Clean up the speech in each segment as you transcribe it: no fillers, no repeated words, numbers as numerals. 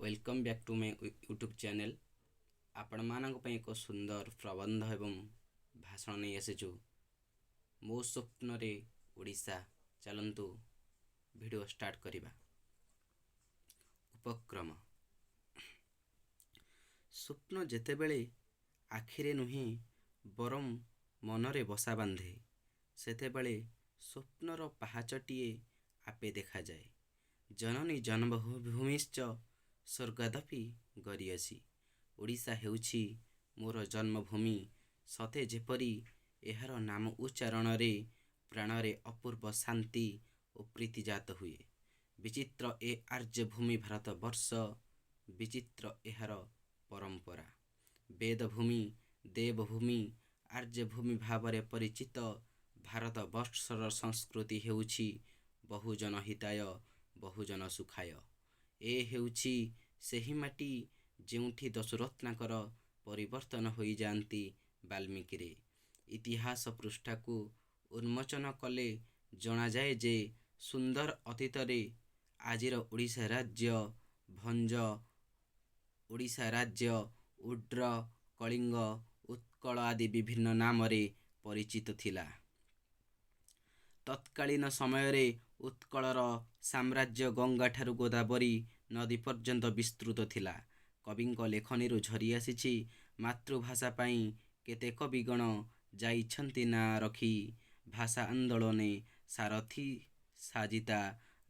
Welcome back to my YouTube channel. ଆପଣମାନଙ୍କ ପାଇଁ ଏକ ସୁନ୍ଦର ପ୍ରବନ୍ଧ ଏବଂ ଭାଷଣ ନେଇ ଆସିଛୁ, ମୋ ସ୍ୱପ୍ନରେ ଓଡ଼ିଶା। ଚାଲନ୍ତୁ ଭିଡ଼ିଓ ଷ୍ଟାର୍ଟ କରିବା। ଉପକ୍ରମ। ସ୍ୱପ୍ନ ଯେତେବେଳେ ଆଖିରେ ନୁହେଁ ବରଂ ମନରେ ବସା ବାନ୍ଧେ, ସେତେବେଳେ ସ୍ୱପ୍ନର ପାହାଚଟିଏ ଆପେ ଦେଖାଯାଏ। ଜନନୀ ଜନ୍ମଭୂମିଶ୍ଚ ସ୍ୱର୍ଗାଦପି ଗରୀୟସୀ। ଓଡ଼ିଶା ହେଉଛି ମୋର ଜନ୍ମଭୂମି। ସତେ ଯେପରି ଏହାର ନାମ ଉଚ୍ଚାରଣରେ ପ୍ରାଣରେ ଅପୂର୍ବ ଶାନ୍ତି ଓ ପ୍ରୀତି ଜାତ ହୁଏ। ବିଚିତ୍ର ଏ ଆର୍ଯ୍ୟଭୂମି ଭାରତବର୍ଷ, ବିଚିତ୍ର ଏହାର ପରମ୍ପରା। ବେଦଭୂମି, ଦେବଭୂମି, ଆର୍ଯ୍ୟଭୂମି ଭାବରେ ପରିଚିତ ଭାରତବର୍ଷର ସଂସ୍କୃତି ହେଉଛି ବହୁଜନ ହିତାୟ, ବହୁଜନ ସୁଖାୟ। ଏ ହେଉଛି ସେହି ମାଟି, ଯେଉଁଠି ଦସ୍ୟୁରତ୍ନାକର ପରିବର୍ତ୍ତନ ହୋଇଯାଆନ୍ତି ବାଲ୍ମୀକିରେ। ଇତିହାସ ପୃଷ୍ଠାକୁ ଉନ୍ମୋଚନ କଲେ ଜଣାଯାଏ ଯେ ସୁଦୂର ଅତୀତରେ ଆଜିର ଓଡ଼ିଶା ରାଜ୍ୟ ଭଞ୍ଜ ଓଡ଼ିଶା ରାଜ୍ୟ ଓଡ୍ର, କଳିଙ୍ଗ, ଉତ୍କଳ ଆଦି ବିଭିନ୍ନ ନାମରେ ପରିଚିତ ଥିଲା। ତତ୍କାଳୀନ ସମୟରେ ଉତ୍କଳର ସାମ୍ରାଜ୍ୟ ଗଙ୍ଗାଠାରୁ ଗୋଦାବରୀ ନଦୀ ପର୍ଯ୍ୟନ୍ତ ବିସ୍ତୃତ ଥିଲା। କବିଙ୍କ ଲେଖନୀରୁ ଝରିଆସିଛି, ମାତୃଭାଷା ପାଇଁ କେତେ କବିଗଣ ଯାଇଛନ୍ତି ନାଁ ରଖି, ଭାଷା ଆନ୍ଦୋଳନେ ସାରଥୀ ସାଜିତା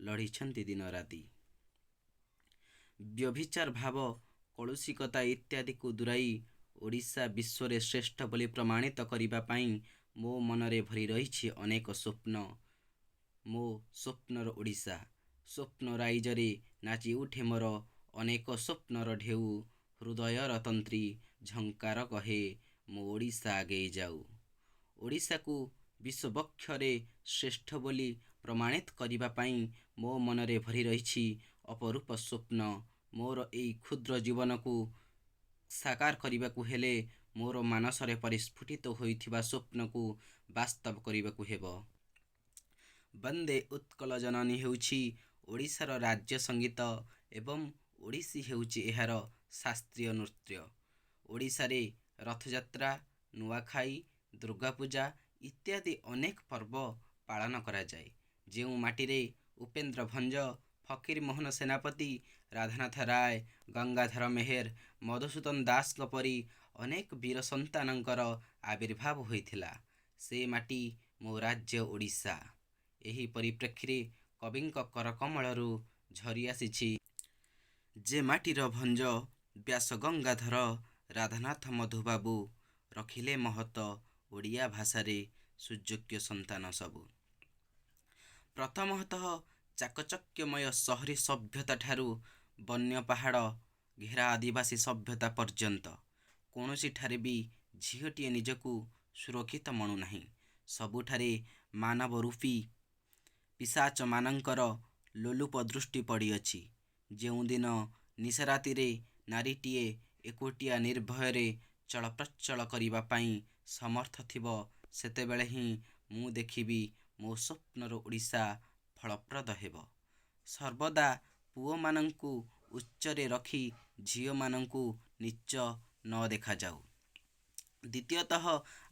ଲଢ଼ିଛନ୍ତି ଦିନରାତି। ବ୍ୟଭିଚାର ଭାବ, କଳୁଷିତତା ଇତ୍ୟାଦିକୁ ଦୂରାଇ ଓଡ଼ିଶା ବିଶ୍ୱରେ ଶ୍ରେଷ୍ଠ ବୋଲି ପ୍ରମାଣିତ କରିବା ପାଇଁ ମୋ ମନରେ ଭରି ରହିଛି ଅନେକ ସ୍ୱପ୍ନ। ମୋ ସ୍ୱପ୍ନର ଓଡ଼ିଶା। ସ୍ୱପ୍ନ ରାଇଜରେ ନାଚିଉଠେ ମୋର ଅନେକ ସ୍ୱପ୍ନର ଢେଉ। ହୃଦୟର ତନ୍ତ୍ରୀ ଝଙ୍କାର କହେ, ମୋ ଓଡ଼ିଶା ଆଗେଇ ଯାଉ। ଓଡ଼ିଶାକୁ ବିଶ୍ୱବକ୍ଷରେ ଶ୍ରେଷ୍ଠ ବୋଲି ପ୍ରମାଣିତ କରିବା ପାଇଁ ମୋ ମନରେ ଭରି ରହିଛି ଅପରୂପ ସ୍ୱପ୍ନ। ମୋର ଏଇ କ୍ଷୁଦ୍ର ଜୀବନକୁ ସାକାର କରିବାକୁ ହେଲେ ମୋର ମାନସରେ ପରିସ୍ଫୁଟିତ ହୋଇଥିବା ସ୍ୱପ୍ନକୁ ବାସ୍ତବ କରିବାକୁ ହେବ। ବନ୍ଦେ ଉତ୍କଳ ଜନନୀ ହେଉଛି ଓଡ଼ିଶାର ରାଜ୍ୟ ସଙ୍ଗୀତ ଏବଂ ଓଡ଼ିଶୀ ହେଉଛି ଏହାର ଶାସ୍ତ୍ରୀୟ ନୃତ୍ୟ। ଓଡ଼ିଶାରେ ରଥଯାତ୍ରା, ନୂଆଖାଇ, ଦୁର୍ଗାପୂଜା ଇତ୍ୟାଦି ଅନେକ ପର୍ବ ପାଳନ କରାଯାଏ। ଯେଉଁ ମାଟିରେ ଉପେନ୍ଦ୍ର ଭଞ୍ଜ, ଫକୀରମୋହନ ସେନାପତି, ରାଧାନାଥ ରାୟ, ଗଙ୍ଗାଧର ମେହେର, ମଧୁସୂଦନ ଦାସଙ୍କ ପରି ଅନେକ ବୀର ସନ୍ତାନଙ୍କର ଆବିର୍ଭାବ ହୋଇଥିଲା, ସେ ମାଟି ମୋ ରାଜ୍ୟ ଓଡ଼ିଶା। ଏହି ପରିପ୍ରେକ୍ଷୀରେ କବିଙ୍କ କରକମଳରୁ ଝରିଆସିଛି, ଯେ ମାଟିର ଭଞ୍ଜ ବ୍ୟାସ ଗଙ୍ଗାଧର ରାଧାନାଥ ମଧୁବାବୁ, ରଖିଲେ ମହତ ଓଡ଼ିଆ ଭାଷାରେ ସୁଯୋଗ୍ୟ ସନ୍ତାନ ସବୁ। ପ୍ରଥମତଃ ଚାକଚକ୍ୟମୟ ସହରୀ ସଭ୍ୟତାଠାରୁ ବନ୍ୟ ପାହାଡ଼ ଘେରା ଆଦିବାସୀ ସଭ୍ୟତା ପର୍ଯ୍ୟନ୍ତ କୌଣସିଠାରେ ବି ଝିଅଟିଏ ନିଜକୁ ସୁରକ୍ଷିତ ମଣୁନାହିଁ। ସବୁଠାରେ ମାନବରୂପୀ ପିଶାଚମାନଙ୍କର ଲୋଲୁପ ଦୃଷ୍ଟି ପଡ଼ିଅଛି। ଯେଉଁଦିନ ନିଶା ରାତିରେ ନାରୀଟିଏ ଏକୁଟିଆ ନିର୍ଭୟରେ ଚଳପ୍ରଚଳ କରିବା ପାଇଁ ସମର୍ଥ ଥିବ, ସେତେବେଳେ ହିଁ ମୁଁ ଦେଖିବି ମୋ ସ୍ୱପ୍ନର ଓଡ଼ିଶା ଫଳପ୍ରଦ ହେବ। ସର୍ବଦା ପୁଅମାନଙ୍କୁ ଉଚ୍ଚରେ ରଖି ଝିଅମାନଙ୍କୁ ନୀଚ ନ ଦେଖାଯାଉ। ଦ୍ୱିତୀୟତଃ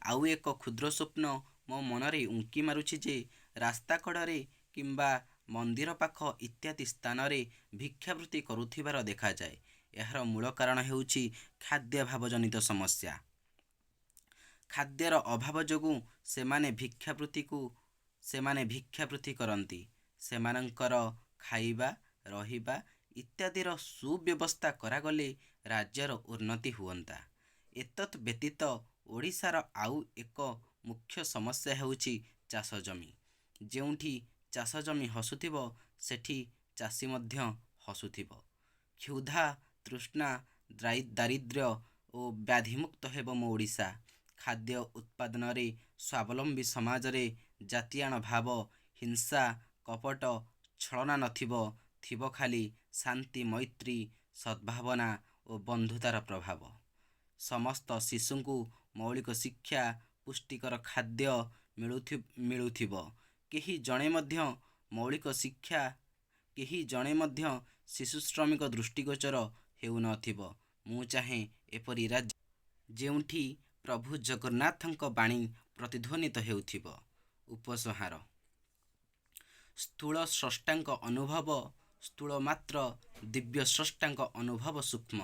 ଆଉ ଏକ କ୍ଷୁଦ୍ର ସ୍ୱପ୍ନ ମୋ ମନରେ ଉଙ୍କି ମାରୁଛି ଯେ ରାସ୍ତାକଡ଼ରେ କିମ୍ବା ମନ୍ଦିର ପାଖ ଇତ୍ୟାଦି ସ୍ଥାନରେ ଭିକ୍ଷାବୃତ୍ତି କରୁଥିବାର ଦେଖାଯାଏ। ଏହାର ମୂଳ କାରଣ ହେଉଛି ଖାଦ୍ୟାଭାବଜନିତ ସମସ୍ୟା। ଖାଦ୍ୟର ଅଭାବ ଯୋଗୁଁ ସେମାନେ ଭିକ୍ଷାବୃତ୍ତି କରନ୍ତି। ସେମାନଙ୍କର ଖାଇବା, ରହିବା ଇତ୍ୟାଦିର ସୁବ୍ୟବସ୍ଥା କରାଗଲେ ରାଜ୍ୟର ଉନ୍ନତି ହୁଅନ୍ତା। ଏତଦ୍ ବ୍ୟତୀତ ଓଡ଼ିଶାର ଆଉ ଏକ ମୁଖ୍ୟ ସମସ୍ୟା ହେଉଛି ଚାଷଜମି। ଯେଉଁଠି ଚାଷଜମି ହସୁଥିବ, ସେଠି ଚାଷୀ ମଧ୍ୟ ହସୁଥିବ। କ୍ଷୁଧା, ତୃଷ୍ଣା, ଦାରିଦ୍ର୍ୟ ଓ ବ୍ୟାଧିମୁକ୍ତ ହେବ ମୋ ଓଡ଼ିଶା। ଖାଦ୍ୟ ଉତ୍ପାଦନରେ ସ୍ୱାବଲମ୍ବୀ ସମାଜରେ ଜାତିଆଣ ଭାବ, ହିଂସା, କପଟ, ଛଳନା ନଥିବ, ଥିବ ଖାଲି ଶାନ୍ତି, ମୈତ୍ରୀ, ସଦ୍ଭାବନା ଓ ବନ୍ଧୁତାର ପ୍ରଭାବ। ସମସ୍ତ ଶିଶୁଙ୍କୁ ମୌଳିକ ଶିକ୍ଷା, ପୁଷ୍ଟିକର ଖାଦ୍ୟ ମିଳୁଥିବ। କେହି ଜଣେ ମଧ୍ୟ ମୌଳିକ ଶିକ୍ଷା କେହି ଜଣେ ମଧ୍ୟ ଶିଶୁ ଶ୍ରମିକ ଦୃଷ୍ଟିଗୋଚର ହେଉ ନ ଥିବ। ମୁଁ ଚାହେଁ ଏପରି ରାଜ୍ୟ, ଯେଉଁଠି ପ୍ରଭୁ ଜଗନ୍ନାଥଙ୍କ ବାଣୀ ପ୍ରତିଧ୍ୱନିତ ହେଉଥିବ। ଉପସଂହାର: ସ୍ଥୂଳ ସ୍ରଷ୍ଟାଙ୍କ ଅନୁଭବ ସ୍ଥୂଳ ମାତ୍ର ଦିବ୍ୟ ସ୍ରଷ୍ଟାଙ୍କ ଅନୁଭବ ସୂକ୍ଷ୍ମ।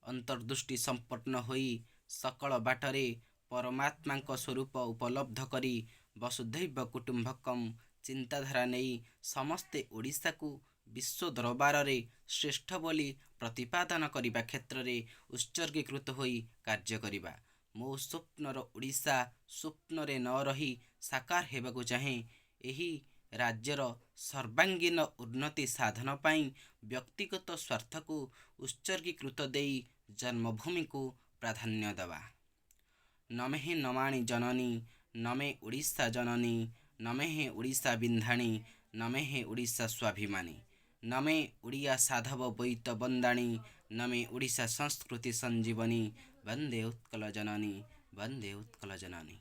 ଅନ୍ତର୍ଦୃଷ୍ଟି ସମ୍ପନ୍ନ ହୋଇ ସକଳ ବାଟରେ ପରମାତ୍ମାଙ୍କ ସ୍ୱରୂପ ଉପଲବ୍ଧ କରି ବସୁଧୈବ କୁଟୁମ୍ବକମ୍ ଚିନ୍ତାଧାରା ନେଇ ସମସ୍ତେ ଓଡ଼ିଶାକୁ ବିଶ୍ୱ ଦରବାରରେ ଶ୍ରେଷ୍ଠ ବୋଲି ପ୍ରତିପାଦନ କରିବା କ୍ଷେତ୍ରରେ ଉତ୍ସର୍ଗୀକୃତ ହୋଇ କାର୍ଯ୍ୟ କରିବା। ମୋ ସ୍ୱପ୍ନର ଓଡ଼ିଶା ସ୍ୱପ୍ନରେ ନ ରହି ସାକାର ହେବାକୁ ଚାହେଁ। ଏହି ରାଜ୍ୟର ସର୍ବାଙ୍ଗୀନ ଉନ୍ନତି ସାଧନ ପାଇଁ ବ୍ୟକ୍ତିଗତ ସ୍ୱାର୍ଥକୁ ଉତ୍ସର୍ଗୀକୃତ ଦେଇ ଜନ୍ମଭୂମିକୁ ପ୍ରାଧାନ୍ୟ ଦେବା। ନମଃ ନମାମି ଜନନୀ, ନମଃ ଓଡ଼ିଶା ଜନନୀ, ନମଃ ଓଡ଼ିଶା ବିନ୍ଧାଣୀ, ନମଃ ଓଡ଼ିଶା ସ୍ୱାଭିମାନୀ, ନମଃ ଓଡ଼ିଆ ସାଧବ ବୋଇତ ବନ୍ଦାଣୀ, ନମଃ ଓଡ଼ିଶା ସଂସ୍କୃତି ସଂଜୀବନୀ, ବନ୍ଦେ ଉତ୍କଳ ଜନନୀ, ବନ୍ଦେ ଉତ୍କଳ ଜନନୀ।